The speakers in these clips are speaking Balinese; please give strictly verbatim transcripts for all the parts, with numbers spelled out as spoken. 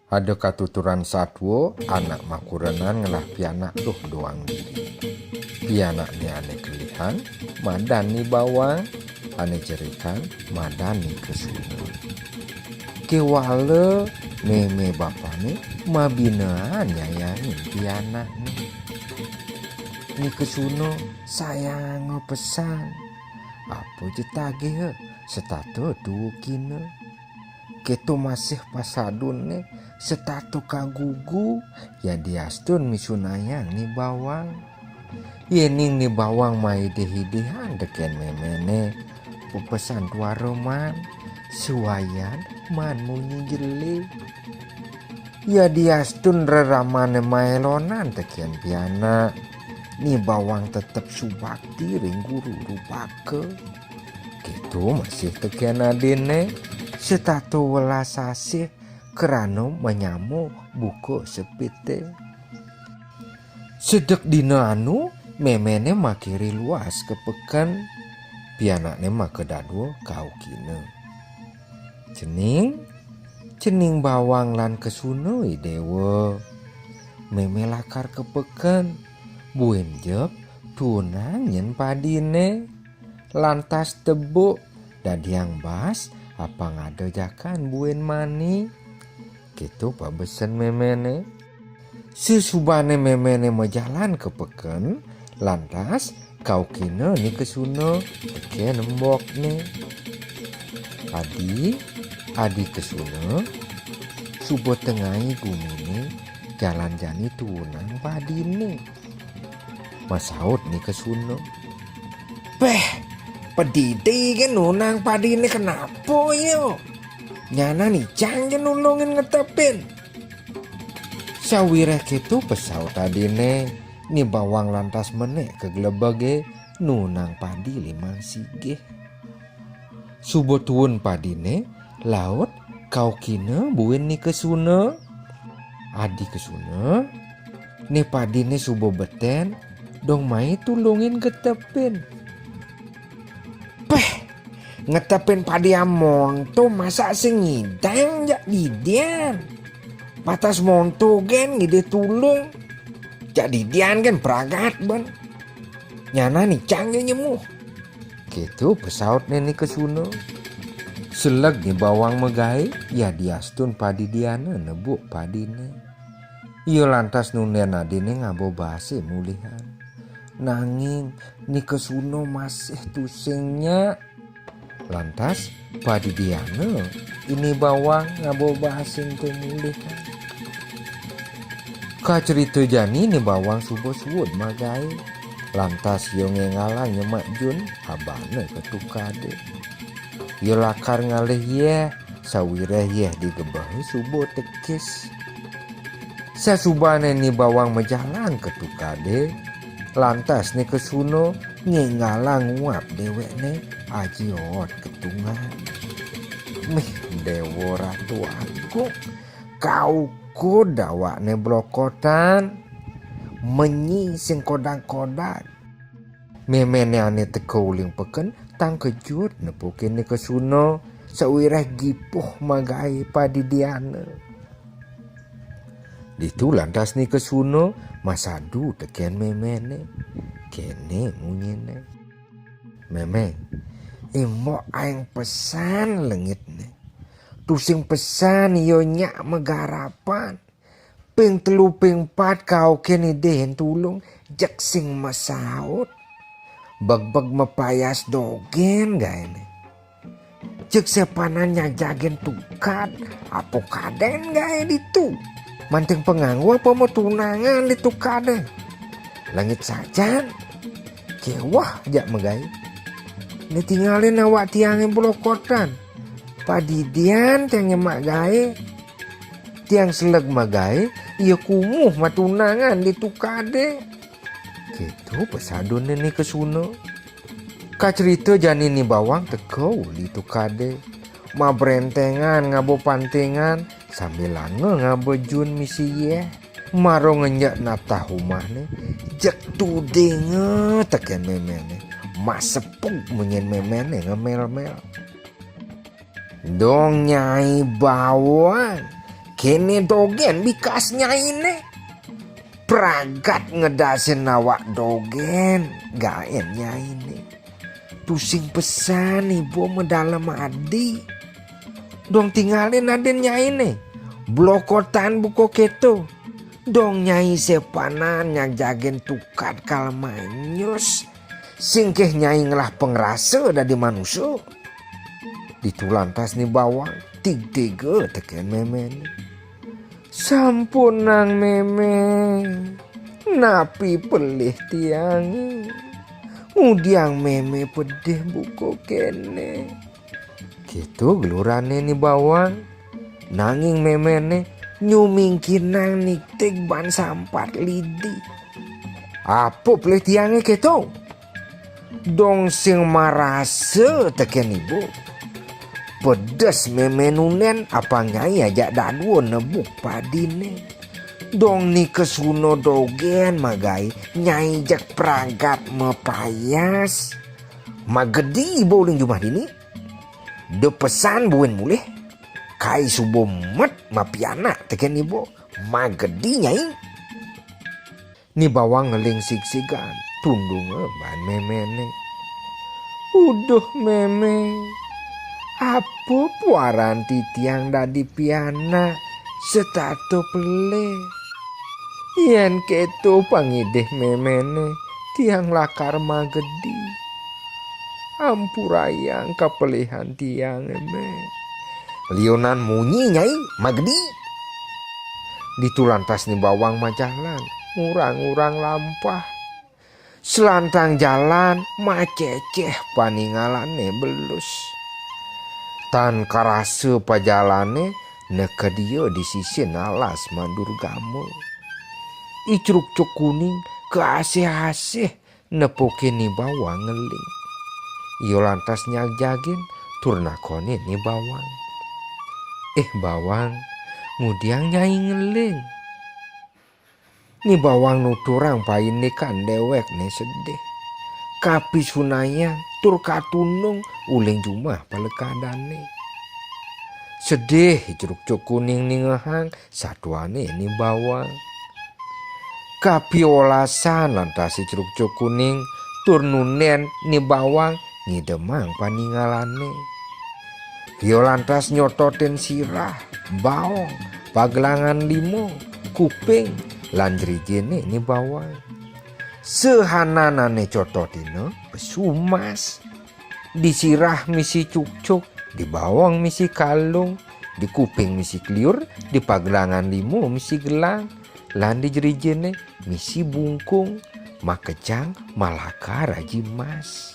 Ada katuturan satua, anak makurenan ngelah pianak luh doang diri. Pianakne ane kelihan madan Ni Bawang, ane cerikan madan Ni Kesuna. Kewala meme bapane mabinaan nyayangin pianakne. Ni Kesuna sayang pesan. Apa je tagih setata tuukina. Keto masih pasadunne, setata kagugu, yadiastun misunayang Ni Bawang. Yening Ni Bawang maidih-idihan teken memene, pepesan tuara man, suayan man munyi jele. Yadiastun reramane maelonan teken pianak, Ni Bawang tetep subakti ring guru rupaka. Keto masih teken adinne, setata welas asih krana manyama buka sepite. Sedek dina anu, memene makiri luas ka peken, pianakne makadadua kaukina. Cening, cening Bawang lan Kesuna, I Dewa. Meme lakar ka peken, buin jep tuunang nyen padine. Lantas tebuk, dadiang bas, apang ada jakan buin mani. Keto pabesen memene. Sesubane memene majalan ka peken, lantas kaukina Ni Kesuna teken embokne. Adi, Adi Kesuna, suba tengai gumine, jalan jani tuunang padine. Masaut Ni Kesuna. Peh, padidi ke nunang padine kenapa ya? Nyana nicang je nulungin ngetepin. Sawireh keto pesaut adine, Ni Bawang lantas menek ka glebege nunang padi limang sigih. Suba tuun padine, laut kaukina buin Ni Kesuna. Adi Kesuna, ne padine suba beten, dong mai tulungin ngetepin. Peh, ngetepin padi amonto masa sing ngidang jak didian. Patas monto gen ngidih tulung. Jak didian gen pragat ben. Nyana nicang je nyemuh. Keto pesautne Ni Kesuna. Seleg Ni Bawang magae, yadiastun padidiana nebuk padine. Ia lantas nunden adine ngaba base mulihan. Nanging Ni Kesuna masih tusing nyak. Lantas padidiana Ni Bawang ngaba base ento mulihan. Kacerita jani Ni Bawang suba suud magae. Lantas ia ngenggalang nyemak Jun abana ka tukade. Ia lakar ngalih yeh, sawireh yeh digebehe suba tekis. Sasubane Ni Bawang majalan ka tukade, lantas Ni Kesuna ngenggalang nguap dewekne aji oot ka tungan. Mih Dewa Ratu Agung, kaukud awakne blokotan, menyi sing kodag-kodag. Memene ane teka uling peken tang kejut nepukin Ni Kesuna, sawireh gipuh magae padidiana. Ditu lantas Ni Kesuna masadu teken memene. Kene munyine. Meme, embok aeng pesan lengitne. Tusing pesan ia nyak magarapan. Ping telu ping pat kaukin idih tulung, jeg sing masaut. Begbeg mapayas dogen gaene. Jeg sepanan nyajagin tukad, apa kaden gae ditu? Manting panganggo apa matunangan di tukade? Langit sajan. Keweh jak magae. Ni tingalin awak tiange blokotan. Padidian tiang nyemak gae. Tiang seleg magae, ia kumuh matunangan di tukade. Keto pesadunne Ni Kesuna. Kacerita jani Ni Bawang teka uli tukade. Mabrentengan ngaba pantingan, sambilanga ngaba Jun misi yeh. Mara ngenjek natah umahne, jeg tudinga teken memene. Masepug munyin memene ngemel-mel. Dong Nyai Bawang, Kéné dogén bikas nyainé. Pragat ngedasin awak dogén gaén nyainé. Tusing pesan iba madalem adi. Dong tingalin adin nyainé. Blokotan buka kéto. Dong nyai sepanan nyajagin tukad kal manyus. Sing ké nyai ngelah pangrasa dadi manusa. Ditu lantas Ni Bawang tigtiga tekén méméné. Sampunang mémé, napi pelih tiangé? Ngudiang mémé pedih buka kéné. Kéto gelurané Ni Bawang. Nanging méméné nyumingkinang nigtig ban sampat lidi. Apa pelih tiangé kéto? Dong sing marasa tekén iba. Pedes mémé nunén apang nyai ajak dadua nebuk padiné. Dong Ni Kesuna dogén magaé nyai jak pragat mapayas. Magedi iba uling jumah dini. Da pesan buin mulih. Kai suba met mapianak tekén iba. Magedi nyai. Ni Bawang ngeling sigsigan, tundunga ban méméné. Uduh mémé, apa puaran titiang dadi pianak setata pelih? Yén kéto pangidih méméné, tiang lakar magedi. Ampurayang kapelihan tiangé, Mé. Liunan munyi, Nyai, magedi. Ditu lantas Ni Bawang majalan, ngurang-ngurang lampah. Selantang jalan maceceh paningalané belus. Tan karasa pajalané neked ia di sisin alas Madurgama. I Crukcuk Kuning kaasih-asih nepukin Ni Bawang ngeling. Ia lantas nyagjagin tur nakonin Ni Bawang. "Eh, Bawang, ngudiang Nyai ngeling?" Ni Bawang nuturang paindikan déwékné sedih. Kapisunayang tur katunung uling jumah palekadané. Sedih I Crukcuk Kuning ningehang satuané Ni Bawang. Kapiolasan lantas I Crukcuk Kuning tur nundén Ni Bawang ngidemang paningalané. Ia lantas nyototin sirah, baong, pagelangan lima, kuping, lan jrijiné Ni Bawang. Sahananané cototina pesu mas. Di sirah misi cukcuk, di baong misi kalung, di kuping misi kliur, di pagelangan lima misi gelang, lan di jrijiné misi bungkung, makejang malakar aji mas.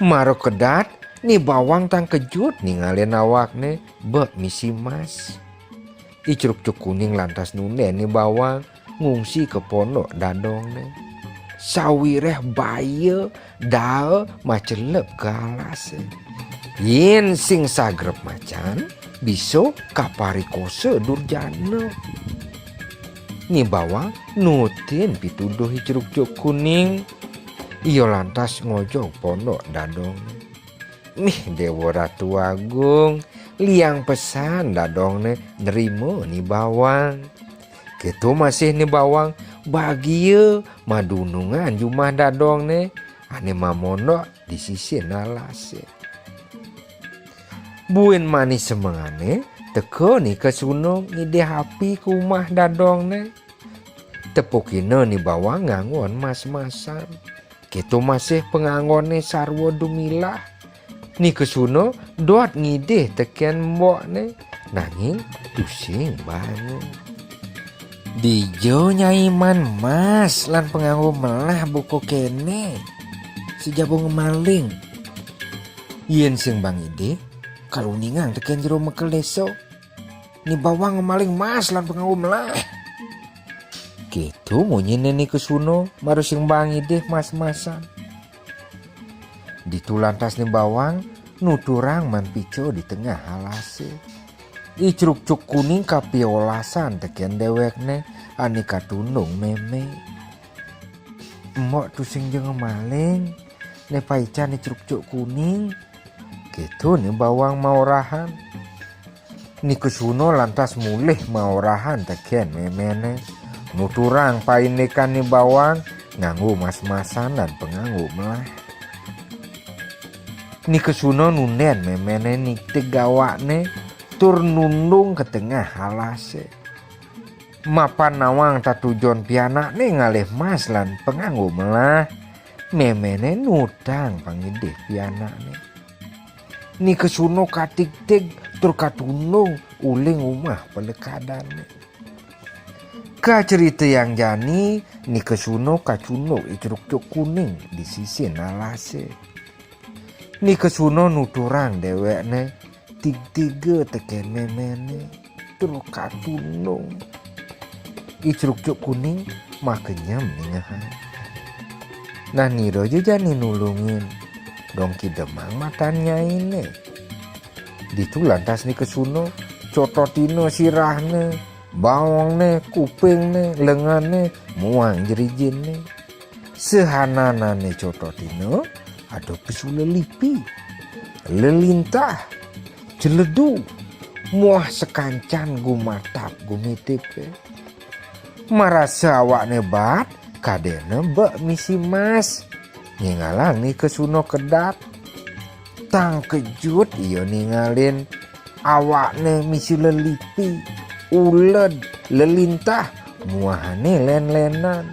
Mara kedat, Ni Bawang tang kejut ningalin awakné bek misi mas. I Crukcuk Kuning lantas nundén Ni Bawang ngungsi ka pondok dadongné. Sawiréh baya daa macelep ka alasé. Yén sing sagrep macan, bisa kaparikosa durjana. Ni Bawang nutin pituduh I Crukcuk Kuning. Ia lantas ngojog pondok dadongné. Mih Déwa Ratu Agung, liang pesan dadongné nrima Ni Bawang. Kéto masih Ni Bawang bagia madunungan jumah dadongné ané mamondok di sisin alasé. Buin mani semengané, teka Ni Kesuna ngidih api ka umah dadongné. Tepukina Ni Bawang nganggon mas-masan. Kéto masih panganggonné sarwa dumilah. Ni Kesuna dot ngidih tekén embokné, nanging tusing bangun. "Dija Nyai maan mas lan panganggo melah buka kéné? Sing jaba ngemaling. Yén sing ba ngidih, kal uningang tekén jero mekel désa. Ni Bawang ngemaling mas lan panganggo melah." Kéto munyiné Ni Kesuna, mara sing ba ngidih mas-masan. Ditu lantas Ni Bawang nuturang maan pica di tengah alasé. I Crukcuk Kuning kapiolasan tekén déwékné ané katundung mémé. "Embok tusing ja ngemaling, né paican I Crukcuk Kuning." Kéto Ni Bawang maorahan. Ni Kesuna lantas mulih maorahan tekén méméné, nuturang paindikan Ni Bawang nganggo mas-masan lan panganggo melah. Ni Kesuna nundén méméné nigtig awakné tur nundung ka tengah alasé. Mapan nawang tatujon pianakné ngalih mas lan panganggo melah, méméné nutang pangidih pianakné. Ni Kesuna katigtig tur katundung uling umah palekadané. Kacritayang jani, Ni Kesuna kacunduk I Crukcuk Kuning di sisin alasé. Ni Kesuna nuturang déwékné tigtiga tekén méméné tur katundung. I Crukcuk Kuning makenyem ningehang. Nah, nira ja jani nulungin, dong kidemang matan nyainé. Ditu lantas Ni Kesuna cototina sirahné, baongné, kupingné, lenganné, muang jrijinné. Sahananané cototina ada pesu lelipi, lelintah, jeledu, muah sakancan gumatap gumitipé. Marasa awakné baat, kadéna bek misi mas. Ningalang Ni Kesuna kedap. Tangkejut ia ningalin awakné misi lelipi, uled, lelintah, muahané lén-lénan.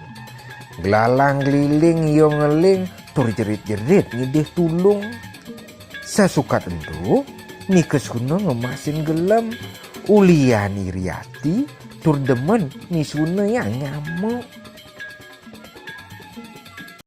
Glalang-gliling ia ngeling tur jerit-jerit ngidih tulung. Sasukat ento, Ni Kesuna ngemasin gelem, ulian iri ati tur demen Ni Suna yang nyama.